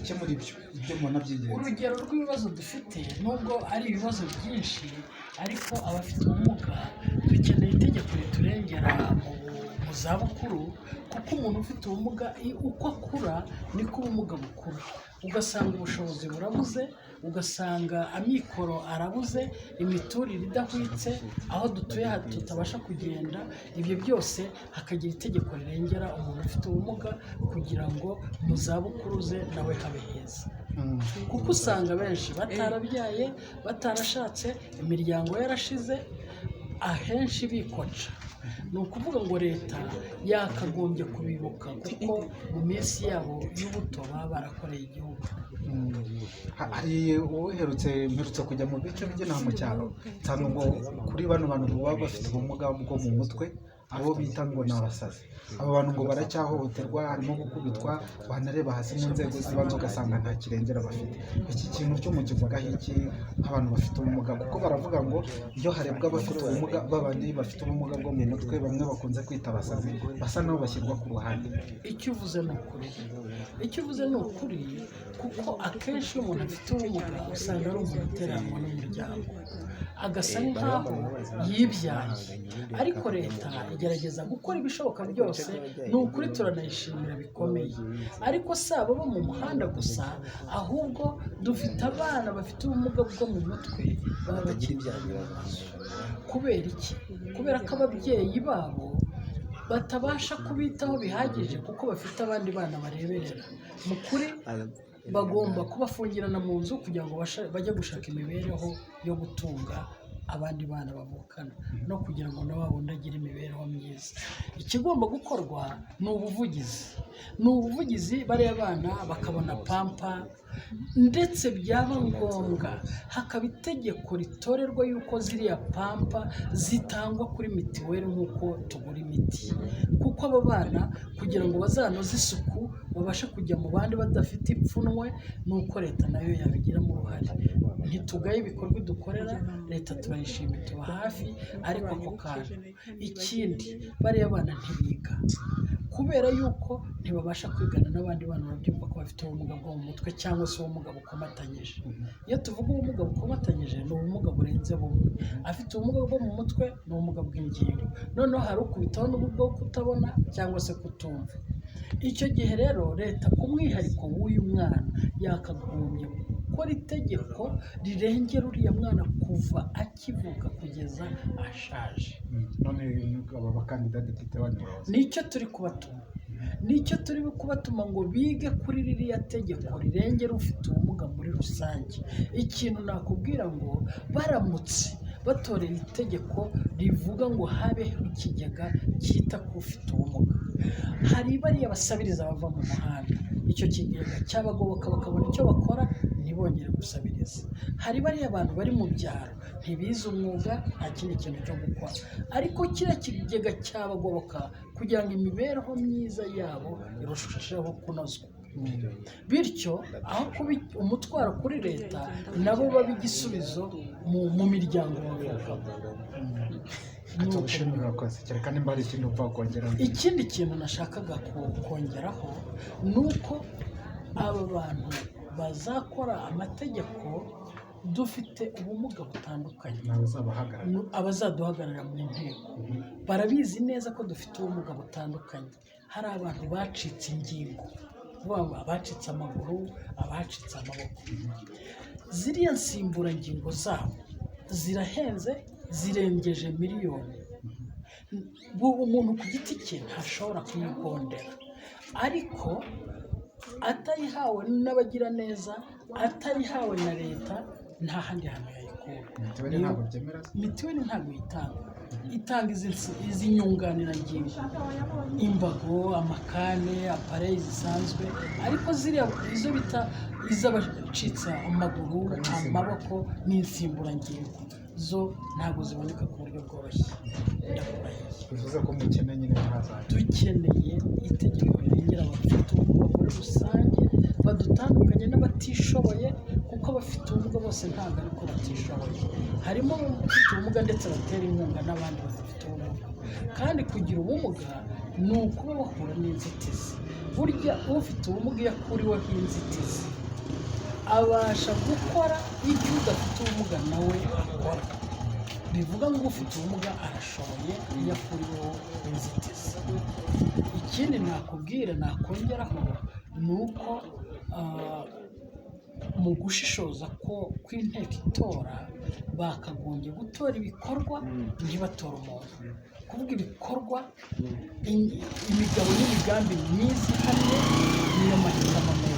Bike muri byo, ibyo mubona by'ingenzi. Urugero rw'ibibazo dufite, nubwo ari ibibazo byinshi, ariko abafite ubumuga dukeneye itegeko riturengera mu zabukuru, kuko umuntu ufite ubumuga uko akura niko ubumuga bukura, ugasanga ubushobozi burabuze, ugasanga amikoro arabuze, imiturire idahwitse, aho dutuye tutabasha kugenda. Ibyo byose hakagira itegeko rirengera umuntu ufite ubumuga kugira ngo mu zabukuru ze nawe habe heza, kuko usanga benshi batarabyaye, batarashatse, imiryango yarashize, ahenshi bikoca. Ni ukuvuga ngo leta yakagombye kubibuka, kuko mu minsi yabo y'ubuto baba barakoreye igihugu. Hari uherutse, mperutse kujya mu bice by'inaha mu cyaro, nsanga ngo kuri bano bantu baba bafite ubumuga bwo mu mutwe, abo bita ngo ni abasazi, abo bantu ngo baracyahohoterwa, harimo gukubitwa, wanareba hasi mu nzego z'ibanze ugasanga nta kirengera bafite. Iki kintu cyo mukivugaho iki nk'abantu bafite ubumuga? Kuko baravuga ngo iyo harebwa abafite ubumuga, babandi bafite ubumuga bwo mu mutwe, bamwe bakunze kwita abasazi, basa n'aho bashyirwa ku ruhande. Icyo uvuze ni ukuri, icyo uvuze ni ukuri, kuko akenshi iyo umuntu afite ubumuga usanga ari umuntu uteranwa n'umuryango, agasa nk'aho yibyaye. Ariko leta igerageza gukora ibishoboka byose, ni ukuri turanayishimira bikomeye. Ariko si abo bo mu muhanda gusa, ahubwo dufite abana bafite ubumuga bwo mu mutwe baba bakiri mu mazu. Kubera iki? Kubera ko ababyeyi babo batabasha kubitaho bihagije, kuko bafite abandi bana bareberera. Mu kuri bagomba kubafungirana mu nzu kugira ngo bajye gushaka imibereho yo gutunga abandi bana bavukana, no kugira ngo na wa wundi agire imibereho myiza. Ikigomba gukorwa ni ubuvugizi, ni ubuvugizi, bariya bana bakabona pampa, ndetse byaba ngombwa hakaba itegeko ritorerwa yuko ziriya pampa zitangwa kuri mitiweli nk'uko tugura imiti, kuko abo bana kugira ngo bazanoze isuku, babashe kujya mu bandi badafite ipfunwe, ni uko leta nayo yabigiramo uruhare. Ntitugaye ibikorwa idukorera, leta turayishima, tuba hafi, ariko ako kantu. Ikindi, bariya bana ntibiga kubera yuko ntibabasha kwigana n'abandi bana. Babyumva ko bafite ubumuga bwo mu mutwe cyangwa se ubumuga bukomatanyije. Iyo tuvuga ubumuga bukomatanyije, ni ubumuga burenze bumwe. Afite ubumuga bwo mu mutwe n'ubumuga bw'ingingo, noneho hari ukubitaho n'ubwo bwo kutabona cyangwa se kutumva. Icyo gihe rero leta ku mwihariko w'uyu mwana yakagombye gukora itegeko rirengera uriya mwana kuva akivuka kugeza ashaje. None aba bakandida depite banyu murabazi? Nicyo turi kubatuma, nicyo turi kubatuma ngo bige kuri ririya tegeko rirengera ufite ubumuga muri rusange. Ikintu nakubwira ngo baramutse batorera itegeko rivuga ngo habeho ikigega cyita ku ufite ubumuga, hari bariya basabiriza bava mu muhanda, icyo kigega cyabagoboka bakabona icyo bakora, ntibongere gusabiriza. Hari bariya bantu bari mu byaro, ntibize umwuga, nta kindi kintu cyo gukora, ariko kiriya kigega cyabagoboka kugira ngo imibereho myiza yabo irusheho kunozwa, bityo aho kuba umutwaro kuri leta, nabo babe igisubizo mu miryango bavukamo. Tugushimire, urakoze. Kereka nimba hari ikindi upfa kongeraho. Ikindi kintu nashakaga kongeraho ni uko aba bantu bazakora amategeko, dufite ubumuga butandukanye. Nawe uzabahagarara. Abazaduhagararira mu nteko barabizi neza ko dufite ubumuga butandukanye. Hari abantu bacitse ingingo, kuvuga ngo abacitse amaguru, abacitse amaboko, ziriya nsimburangingo zabo zirahenze, zirengeje miliyoni. Umuntu ku giti cye ntashobora kuyigondera, ariko atayihawe n'abagiraneza, atayihawe na leta, nta handi hantu yayikura. Mituweli ntabwo byemera se? Mituweli ntabwo itanga, itanga izi nyunganirangingo, imbago, amakane, apareyi zisanzwe, ariko ziriya izo bita iz'abacitse amaguru, amaboko n'insimburangingo zo ntabwo ziboneka ku buryo bworoshye, ndakurahiye. Bivuze ko mukene nyine ntazaje. Dukeneye itegeko rirengera abafite ubumuga muri rusange, badutandukanye n'abatishoboye, kuko abafite ubumuga bose ntabwo ariko batishoboye. Harimo abafite ubumuga ndetse batera inkunga n'abandi badafite ubumuga. Kandi kugira ubumuga ni ukuba bahura n'inzitizi. Burya ufite ubumuga iyo akuriweho inzitizi abasha gukora icyo udafite ubumuga nawe akora. Bivuga ngo ufite ubumuga arashoboye iyo akuriweho inzitizi. Ikindi nakubwira nakongeraho ni uko mu gushishoza ko kw'inteko itora bakagombye gutora ibikorwa, ntibatore umuntu. Kuvuga ibikorwa, imigabo n'imigambi myiza ihamye niyo mahitamo meza.